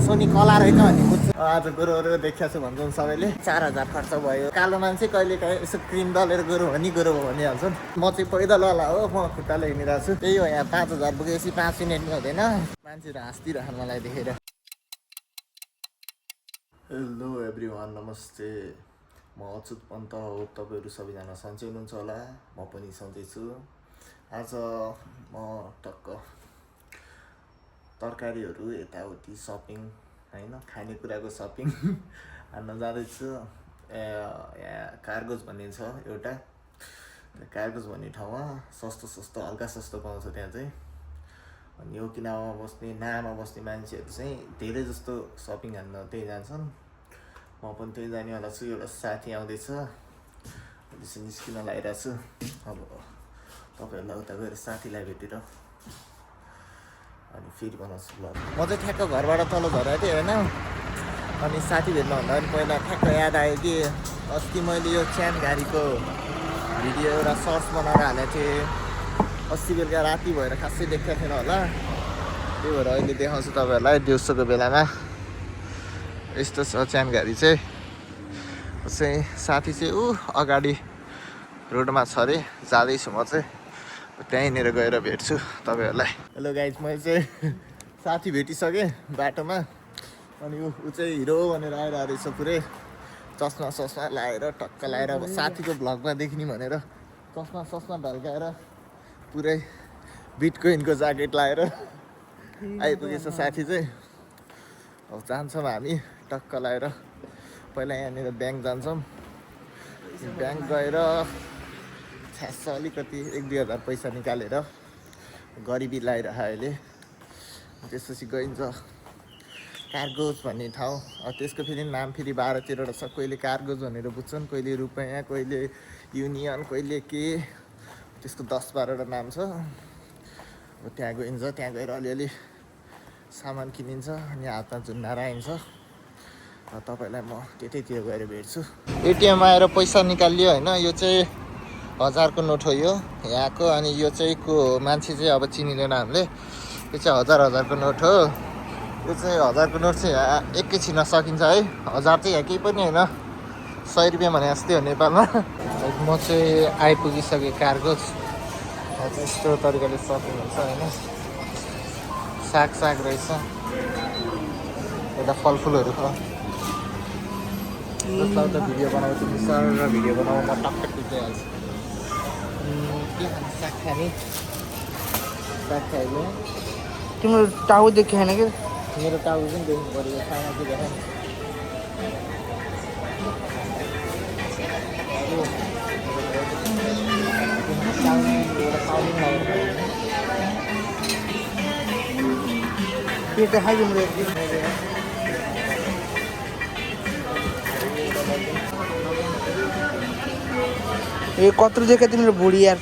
हँसाउने कला रहेछ भन्ने बुझ्छु। आज गोरुहरू देखाएको छु भन्छन् सबैले। 4000 खर्च भयो। कालो मान्छे कहिले काहीँ यसो क्रिम दलेर गोरु हो भनिहाल्छन्। म चाहिँ पैदलवाला हो, म खुट्टाले हिँडिरहेको छु। त्यही हो, यहाँ 5000 पुगेपछि 5 मिनट पनि हुँदैन मान्छेहरू हाँस्दिरहन् मलाई देखेर। हेलो एभ्रिवान, नमस्ते। म अच्युत पन्त हो। तपाईँहरू सबैजना सन्चै हुनुहुन्छ होला, म पनि सन्चै छु। आज म टक्क तरकारीहरू यताउति सपिङ होइन, खानेकुराको सपिङ हान्न जाँदैछु। यहाँ कारगोज भन्ने छ एउटा, कारगोज भन्ने ठाउँमा सस्तो हल्का सस्तो पाउँछ त्यहाँ चाहिँ। अनि ओकिनावामा बस्ने, नामा बस्ने मान्छेहरू चाहिँ धेरै जस्तो सपिङ हान्न त्यही जान्छन्। म पनि त्यही जानेवाला छु। एउटा साथी आउँदैछ, त्यसो निस्किन लागिरहेको छु। अब तपाईँहरूलाई उता गएर साथीलाई भेटेर अनि फेरि बनाउँछु ब्लग। म चाहिँ ठ्याक्क घरबाट तल झरेको थिएँ होइन। अनि साथी भेट्नुभन्दा पनि पहिला ठ्याक्क याद आयो कि अस्ति मैले यो च्यान गाडीको भिडियो एउटा सर्ट्स बनाएर हालेको थिएँ। अस्ति बेलुका राति भएर खासै देखेको थिएन होला, त्यही भएर अहिले देखाउँछु तपाईँहरूलाई। दिउँसोको बेलामा यस्तो छ च्यान गाडी चाहिँ। साथी चाहिँ अगाडि रोडमा छ अरे, जाँदैछु म चाहिँ। त्यहीँनिर गएर भेट्छु तपाईँहरूलाई। हेलो गाइज, मैले चाहिँ साथी भेटिसकेँ बाटोमा। अनि ऊ चाहिँ हिरो भनेर आइरहेको रहेछ पुरै चस्मा लाएर, टक्क लाएर। अब साथीको भ्लगमा देखिने भनेर चस्मा ढल्काएर पुरै बिटकोइनको ज्याकेट लाएर आइपुगेछ साथी चाहिँ। अब जान्छौँ हामी टक्क लाएर। पहिला यहाँनिर ब्याङ्क जान्छौँ, ब्याङ्क गएर छ्यास अलिकति 1-2 हजार पैसा निकालेर गरिबी लाइरह अहिले। त्यसपछि गइन्छ कारगोज भन्ने ठाउँ। त्यसको फेरि नाम फेरि 12-13वटा छ। कहिले कारगोज भनेर बुझ्छन्, कहिले रुपैयाँ, कहिले युनियन, कहिले के, त्यसको 10-12वटा नाम छ। अब त्यहाँ गइन्छ, त्यहाँ गएर अलिअलि सामान किनिन्छ अनि हातमा झुन्डाएर आइन्छ। तपाईँलाई म त्यतैतिर गएर भेट्छु। एटिएम आएर पैसा निकालियो होइन। यो चाहिँ 1000को नोट हो यो यहाँको। अनि यो चाहिँ को मान्छे चाहिँ अब चिनिँदैन हामीले। यो चाहिँ 1000को नोट हो। यो चाहिँ 1000को नोट चाहिँ यहाँ एकैछिनमा सकिन्छ है। 1000 चाहिँ यहाँ केही पनि होइन, 100 रुपियाँ भने जस्तै हो नेपालमा। म चाहिँ आइपुगिसकेँ कारगोज। यस्तो तरिकाले सपिङ हुन्छ होइन। साग रहेछ, यता फलफुलहरू छ। जसलाई त भिडियो बनाउँछु सर र भिडियो बनाउँ म टक्क टिपिहाल्छु। के खाने, साग खाने तिम्रो टाउ देखेको छैन कि? मेरो टाउको पनि देख्नु पऱ्यो, खाना चाहिँ देखा नि। त्यो त खाइदिनु ए कत्रो देख्यो तिम्रो भुँडी यार।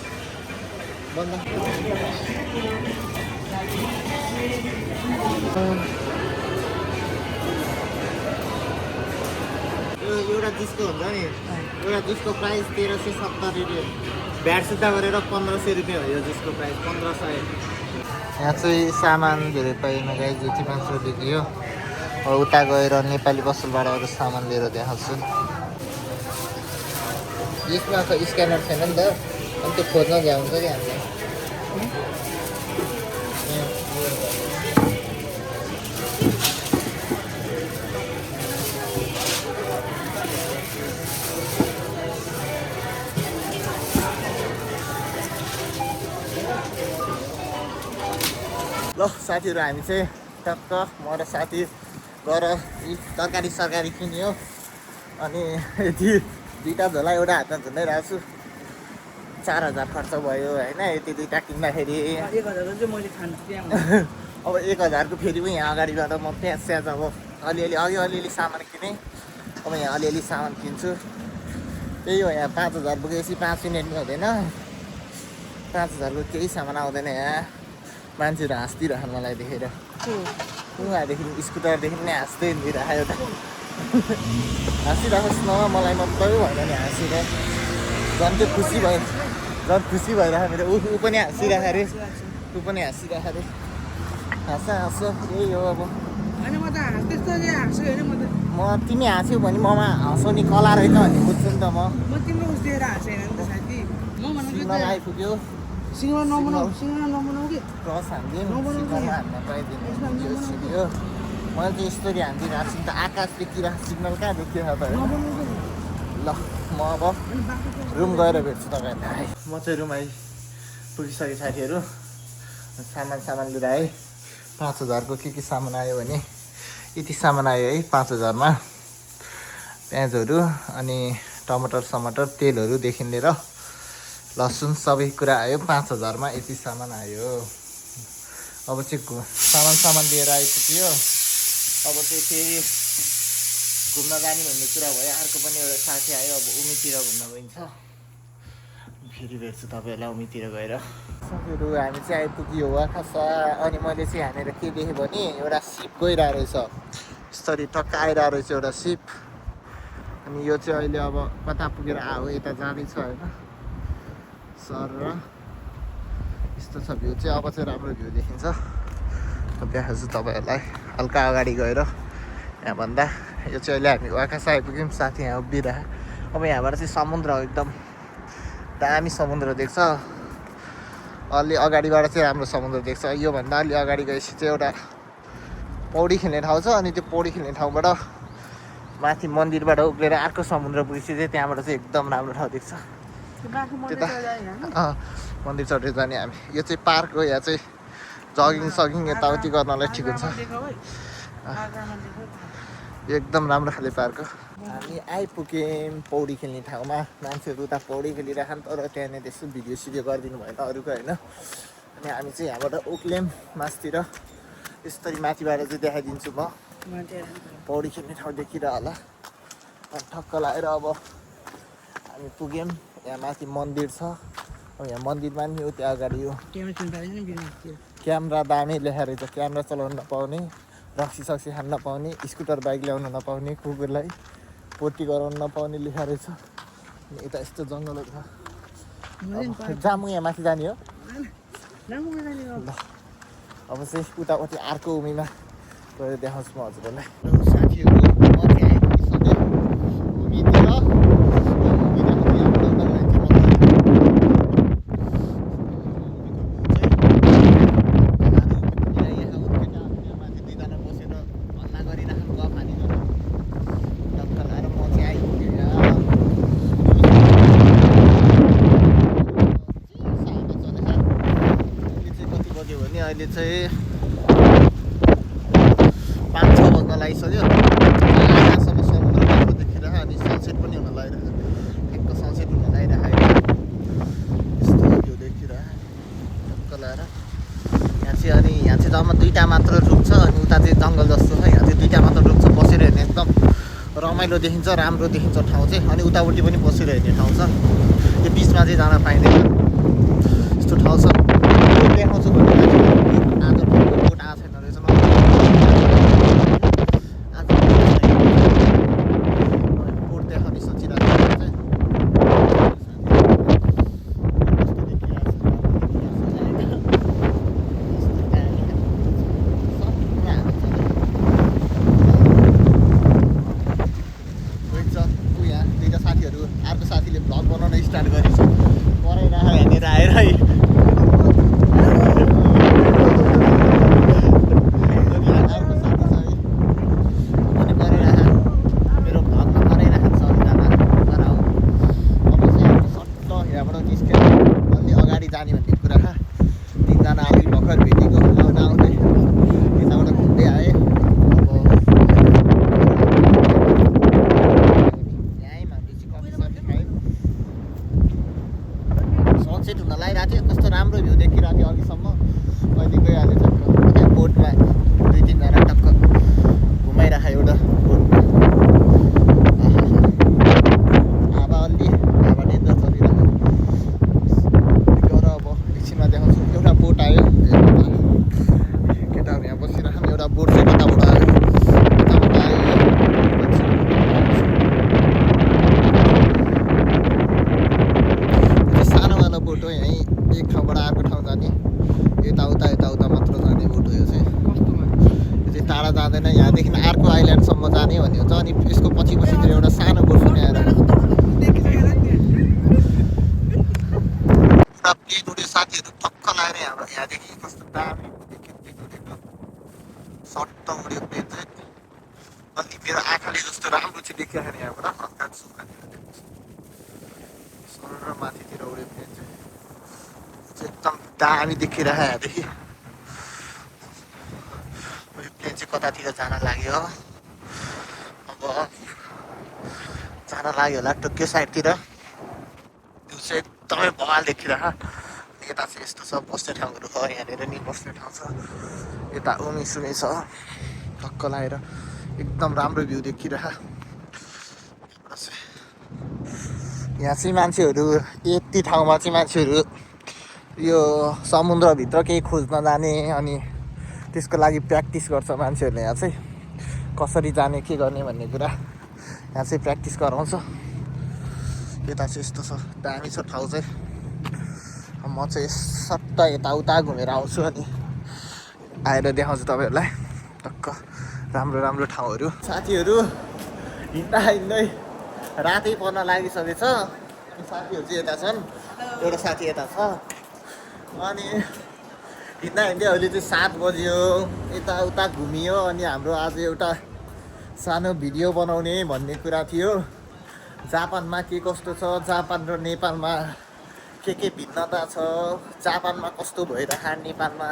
एउटा जुसको हुन्छ नि, एउटा जुसको प्राइस 1370 रुपियाँ, भ्याट सुत्ता गरेर 1500 रुपियाँ हो यो जुसको प्राइस, 1500। यहाँ चाहिँ सामान धेरै पाइएन गाई, जति मात्र देखियो। अब उता गएर नेपाली पसलबाट अरू सामान लिएर देखाउँछु। यसमा त स्क्यानर छैन नि त, अनि त्यो खोज्न भ्याउँछ कि हामीले। ल साथीहरू, हामी चाहिँ टक्क म र साथी गएर तरकारी सरकारी किन्यो। अनि यति 2टा झोला एउटा हातमा झुन्डाइरहेको छु। 4000 खर्च भयो होइन यति 2टा किन्दाखेरि। 1000 चाहिँ मैले खानु अब 1000को फेरि पनि यहाँ अगाडिबाट म प्याज अब अलिअलि सामान किनेँ। अब यहाँ अलिअलि सामान किन्छु। त्यही हो, यहाँ 5000 पुगेपछि 5 मिनट पनि हुँदैन। 5000को केही सामान आउँदैन यहाँ। मान्छेहरू हाँस्दिरहन् मलाई देखेर। उहाँदेखि स्कुटरदेखि नै हाँस्दै हिँडिरहेको त। हाँसिरहेको न, मलाई मतलब भएन नि हाँसेर। झन् त्यो झन् खुसी भइरहेको मेरो। ऊ पनि हाँसिरहेको अरे, ऊ पनि हाँसिरहेको अरे। हाँस यही हो अब। होइन म त हाँस्दै तैँले हाँस्यो अरे म त म तिमी हाँस्यौ भने ममा हँसाउने कला रहेछ भन्ने बुझ्छु नि त म तिम्रो उस दिएर हाँसेँ होइन नि त साथी म भनेको सिग्नल आइपुग्यो सिङ्गमा नबनाऊ कि क्रस हानिदिउँ नबनाऊ सिग्नलमा क्या। हान्न पाइदिनु यसमा यो नबनाऊ सिक्यो मैले त यस्तरी हानिदिइरहेको छु नि त आकाश देखिरहेको सिग्नल कहाँ देखिरहेको त होइन नबनाऊ कि ल म अब अनि बाटो रुम गएर भेट्छु तपाईँहरूलाई म चाहिँ रुम पुगिसकेँ साथीहरू सामान लिएर आएँ 5,000को के सामान आयो भने यति सामान आयो है 5,000मा प्याजहरू अनि टमाटर तेलहरूदेखि लिएर लसुन सबै कुरा आयो 5,000मा यति सामान आयो अब चाहिँ सामान लिएर आइपुग्यो अब चाहिँ फेरि घुम्न जाने भन्ने कुरा भयो अर्को पनि एउटा साथी आयो अब उमीतिर घुम्न गइन्छ फेरि भेट्छु तपाईँहरूलाई उमीतिर गएर साथीहरू हामी चाहिँ आइपुग्यो वाखासा अनि मैले चाहिँ यहाँनिर के देखेँ भने एउटा सिप गइरहेको रहेछ यस्तरी टक्क आइरहेको रहेछ एउटा सिप अनि यो चाहिँ अहिले अब कता पुगेर आयो यता जाँदैछ होइन सर र यस्तो छ भ्यू चाहिँ अब चाहिँ राम्रो भ्यू देखिन्छ देखाउँछु तपाईँहरूलाई हल्का अगाडि गएर यहाँभन्दा यो चाहिँ अहिले हामी वाखासा आइपुग्यौँ साथी यहाँ उभिरह अब यहाँबाट चाहिँ समुद्र एकदम दामी समुद्र देख्छ अलि अगाडिबाट चाहिँ राम्रो समुद्र देख्छ योभन्दा अलि अगाडि गएपछि चाहिँ एउटा पौडी खेल्ने ठाउँ छ अनि त्यो पौडी खेल्ने ठाउँबाट माथि मन्दिरबाट उक्लेर अर्को समुद्र पुगेपछि चाहिँ त्यहाँबाट चाहिँ एकदम राम्रो ठाउँ देख्छ त्यता मन्दिर चढेर जाने हामी यो चाहिँ पार्क हो यहाँ चाहिँ जगिङ यताउति गर्नलाई ठिक हुन्छ एकदम राम्रो खाले पार्क हो हामी आइपुग्यौँ पौडी खेल्ने ठाउँमा मान्छेहरू उता पौडी खेलिरहेछन् तर त्यहाँनिर यसो भिडियो गरिदिनु भएन अरूको होइन अनि हामी चाहिँ यहाँबाट उक्ल्यौँ मासतिर यसरी माथिबाट चाहिँ देखाइदिन्छु म पौडी खेल्ने ठाउँ देखिरह होला अनि ठक्क लगाएर अब हामी पुग्यौँ यहाँ माथि मन्दिर छ अब यहाँ मन्दिरमा नि हो त्यहाँ अगाडि हो क्यामेरा दामी लेखाएर रहेछ क्यामेरा चलाउनु नपाउने रक्सी सक्सी खान नपाउने स्कुटर बाइक ल्याउन नपाउने कुकुरलाई पोटी गराउनु नपाउने लेखा रहेछ यता यस्तो जङ्गलहरू छ जामु यहाँ माथि जाने हो ल अब चाहिँ उतापट्टि अर्को उमीमा गएर देखाउँछु म हजुरहरूलाई साथीहरू म चाहिँ आइपुगिसकेँ उमीतिर अहिले चाहिँ 5-6 बज्न लागिसक्यो आकाशमा समुद्र राम्रो देखिरहेको अनि सनसेट पनि हुन लागिरहेको ठ्याक्क सनसेट हुन लागिरहेको यस्तो भ्यू देखिरहेको टक्क लगाएर यहाँ चाहिँ जम्मा 2टा मात्र रुख छ अनि उता चाहिँ जङ्गल जस्तो छ यहाँ चाहिँ 2टा मात्र रुख छ बसेर हेर्ने एकदम रमाइलो देखिन्छ राम्रो देखिन्छ ठाउँ चाहिँ अनि उतापट्टि पनि बसेर हेर्ने ठाउँ छ त्यो बिचमा चाहिँ जान पाइँदैन यस्तो ठाउँ छ देखाउँछु भने आज बोट आएको छैन रहेछ बोट देखाउने सोचिरहेको चाहिँ यहाँ 2टा साथीहरू अर्को साथीले भ्लग बनाउन स्टार्ट गरेछ कराइरहेको यहाँनिर आएर थाइल्यान्डसम्म जाने भन्ने हुन्छ अनि यसको पछि पछि फेरि एउटा सानो गोर्फुनी आएर प्लेन साथीहरू टक्क लगाएर हाम्रो यहाँदेखि कस्तो दामी सट्ट उड्यो प्लेन चाहिँ अनि मेरो आँखाले जस्तो राम्रो चाहिँ देखिरहेको नि यहाँबाट हल्का सर माथितिर उड्यो प्लेन चाहिँ एकदम दामी देखिरहेको यहाँदेखि यो प्लेन चाहिँ कतातिर जान लाग्यो अब जान लाग्यो होला टोकियो साइडतिर त्यो चाहिँ एकदमै बवाल देखिरह यता चाहिँ यस्तो छ बस्ने ठाउँहरू छ यहाँनिर नि बस्ने ठाउँ छ यता उमी सुमी छ टक्क लगाएर एकदम राम्रो भ्यू देखिरह यहाँ चाहिँ मान्छेहरू यति ठाउँमा चाहिँ मान्छेहरू यो समुद्रभित्र केही खोज्न जाने अनि त्यसको लागि प्र्याक्टिस गर्छ मान्छेहरूले यहाँ चाहिँ कसरी जाने के गर्ने भन्ने कुरा यहाँ चाहिँ प्र्याक्टिस गराउँछ यता चाहिँ यस्तो छ दामी छ ठाउँ चाहिँ म चाहिँ सट्ट यताउता घुमेर आउँछु अनि आएर देखाउँछु तपाईँहरूलाई टक्क राम्रो राम्रो ठाउँहरू साथीहरू हिँड्दा हिँड्दै रातै पर्न लागिसकेछ साथीहरू चाहिँ यता छन् एउटा साथी यता छ अनि हिँड्दा हिँड्दै अहिले चाहिँ 7 बज्यो यताउता घुमियो अनि हाम्रो आज एउटा सानो भिडियो बनाउने भन्ने कुरा थियो जापानमा के कस्तो छ जापान र नेपालमा के भिन्नता छ जापानमा कस्तो भइरह नेपालमा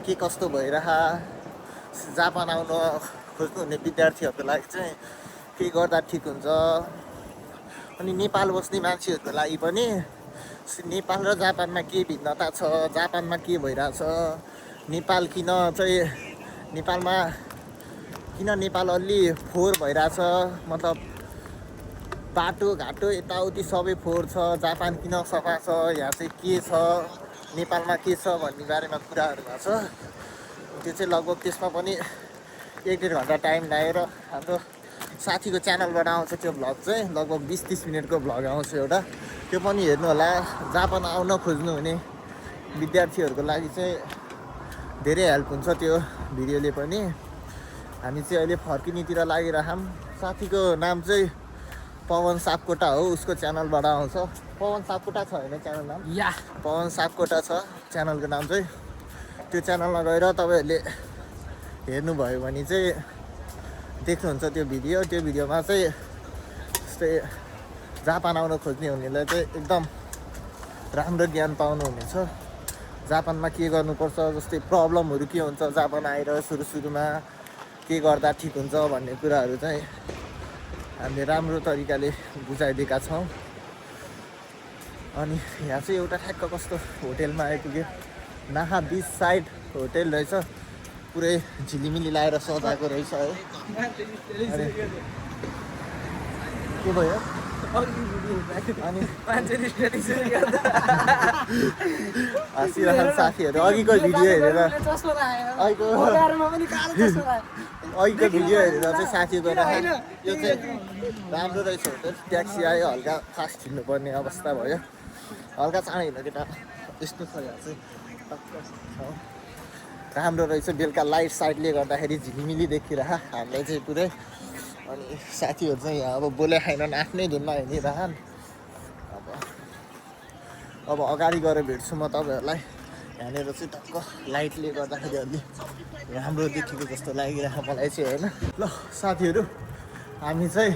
के कस्तो भइरह जापान आउन खोज्नुहुने विद्यार्थीहरूको लागि चाहिँ के गर्दा ठिक हुन्छ अनि नेपाल बस्ने मान्छेहरूको लागि पनि नेपाल र जापानमा के भिन्नता छ जापानमा के भइरहेछ नेपाल किन नेपाल अलि फोहोर भइरहेछ मतलब बाटोघाटो यताउति सबै फोहोर छ जापान किन सफा छ यहाँ चाहिँ के छ नेपालमा के छ भन्ने बारेमा कुराहरू भएको छ त्यो चाहिँ लगभग त्यसमा पनि 1-1.5 घन्टा टाइम लागेर हाम्रो साथीको च्यानलबाट आउँछ त्यो भ्लग चाहिँ लगभग 20-30 मिनटको भ्लग आउँछ एउटा त्यो पनि हेर्नु होला जापान आउन खोज्नुहुने विद्यार्थीहरूको लागि चाहिँ धेरै हेल्प हुन्छ त्यो भिडियोले पनि हामी चाहिँ अहिले फर्किनेतिर लागिरहौँ साथीको नाम चाहिँ पवन सापकोटा हो उसको च्यानलबाट आउँछ पवन सापकोटा छ होइन च्यानल नाम या पवन सापकोटा छ च्यानलको नाम चाहिँ त्यो च्यानलमा गएर तपाईँहरूले हेर्नुभयो भने चाहिँ देख्नुहुन्छ त्यो भिडियोमा चाहिँ जस्तै जापान आउन खोज्ने हुनेलाई चाहिँ एकदम राम्रो ज्ञान पाउनुहुनेछ जापानमा के गर्नुपर्छ जस्तै प्रब्लमहरू के हुन्छ जापान आएर सुरुमा के गर्दा ठिक हुन्छ भन्ने कुराहरू चाहिँ हामीले राम्रो तरिकाले बुझाइदिएका छौँ अनि यहाँ चाहिँ एउटा ठ्याक्क कस्तो होटेलमा आइपुग्यो नाहा बिच साइड होटेल रहेछ पुरै झिलिमिली लगाएर सजाएको रहेछ है के भयो अनि हाँसिरहेको साथीहरू अघिको भिडियो हेरेर चाहिँ साथी गएर यो चाहिँ राम्रो रहेछ होटेल ट्याक्सी आयो हल्का फास्ट हिँड्नुपर्ने अवस्था भयो हल्का चाँडो हिँड्नु केटा यस्तो छ यहाँ चाहिँ राम्रो रहेछ बेलुका लाइट साइडले गर्दाखेरि झिलिमिली देखिरह हामीलाई चाहिँ पुरै अनि साथीहरू चाहिँ यहाँ अब बोले खाएनन् आफ्नै धुनमा हिँडिरहन् अब अगाडि गएर भेट्छु म तपाईँहरूलाई यहाँनिर चाहिँ टक्क लाइटले गर्दाखेरि अलि राम्रो देखेको जस्तो लागिरहेको मलाई चाहिँ होइन ल साथीहरू हामी चाहिँ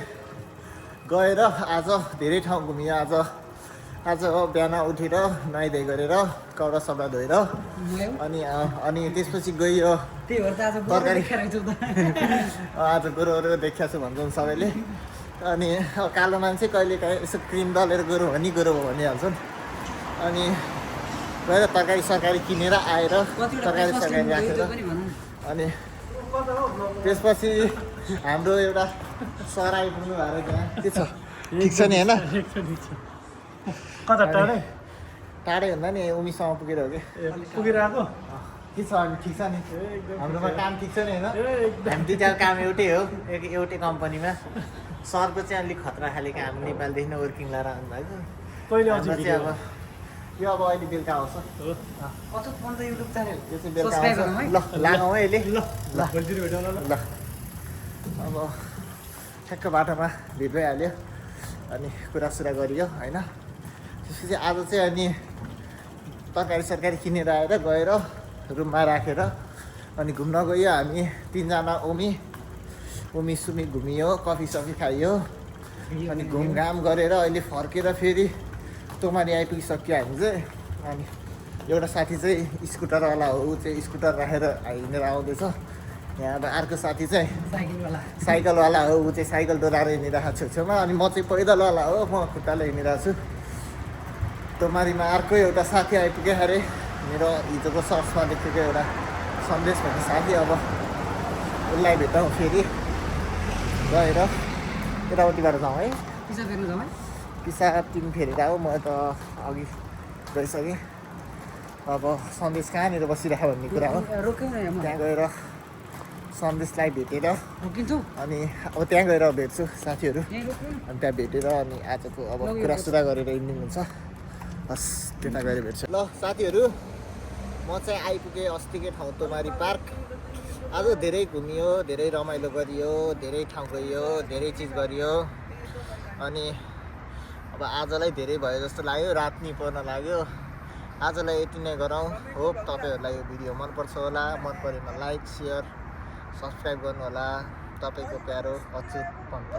गएर आज धेरै ठाउँ घुम्यौँ आज बिहान उठेर नुहाइधुवाइ गरेर कपडा सपडा धोएर अनि त्यसपछि गयो तरकारी आज गोरुहरू देखाएको छु भन्छन् सबैले अनि कालो मान्छे कहिले काहीँ यसो क्रिम दलेर गोरु भनिहाल्छन् अनि गएर तरकारी किनेर आएर तरकारी राखेर अनि त्यसपछि हाम्रो एउटा सर आइपुग्नु भएर त्यहाँ के छ ठिक छ नि होइन कता टाढै भन्दा नि उमीसँग पुगेर हो कि पुगेर आएको के छ अनि ठिक छ नि हाम्रोमा काम ठिक छ नि होइन हामी दुईवटा काम एउटै हो एउटै कम्पनीमा सरको चाहिँ अलिक खतरा खाले काम नेपालदेखि नै वर्किङ लगाएर आउनुभएको कहिले आउँछ चाहिँ अब यो अब अहिले बेलुका आउँछ युट्युब च्यानल त्यो चाहिँ बेलुका आउँछ ल लागौँ है अहिले ल भोलितिर भेटौँ ल ल अब ठ्याक्क बाटोमा भेट भइहाल्यो अनि कुरासुरा गरियो होइन। त्यसपछि आज चाहिँ अनि तरकारी सरकारी किनेर आएर गएर रुममा राखेर अनि घुम्न गयो हामी 3जना। उमी सुमी घुमियो, कफी सफी खाइयो अनि घुमघाम गरेर अहिले फर्केर फेरि तोमारी आइपुगिसक्यो हामी चाहिँ। अनि एउटा साथी चाहिँ स्कुटरवाला हो, ऊ चाहिँ स्कुटर राखेर हिँडेर आउँदैछ। यहाँ अब अर्को साथी चाहिँ साइकलवाला हो, ऊ चाहिँ साइकल डोराएर हिँडिरहेको छेउछेउमा। अनि म चाहिँ पैदलवाला हो, म खुट्टाले हिँडिरहेको छु। तोमारीमा अर्को एउटा साथी आइपुग्यो अरे, मेरो हिजोको सर्चमा देखेको एउटा सन्देश भन्ने साथी। अब उसलाई भेटौँ फेरि गएर यताउतिबाट जाउँ है। पिसा फेर्नु जाउँ है। पिसाब तिमी फेरेर आऊ, म त अघि गइसकेँ। अब सन्देश कहाँनिर बसिरहेको भन्ने कुरा हो। रोक्यौ न यहाँ त्यहाँ गएर सन्देशलाई भेटेर रोकिन्छौ अनि अब त्यहाँ गएर भेट्छु साथीहरू। यहीँ रोक्यौ न। अनि त्यहाँ भेटेर अनि आजको अब कुरासुरा गरेर इन्डिङ हुन्छ। हस् त्यता गएर भेट्छु। ल साथीहरू, म चाहिँ आइपुगेँ अस्तिकै ठाउँ तोमारी पार्क। आज धेरै घुमियो, धेरै रमाइलो गरियो, धेरै ठाउँ गइयो, धेरै चिज गरियो। अनि अब आजलाई धेरै भयो जस्तो लाग्यो, रात नि पर्न लाग्यो। आजलाई यति नै गरौँ। होप तपाईँहरूलाई यो भिडियो मनपर्छ होला। मन परेमा लाइक, सेयर, सब्सक्राइब गर्नु होला। तपाईँको प्यारो अच्युत पन्त।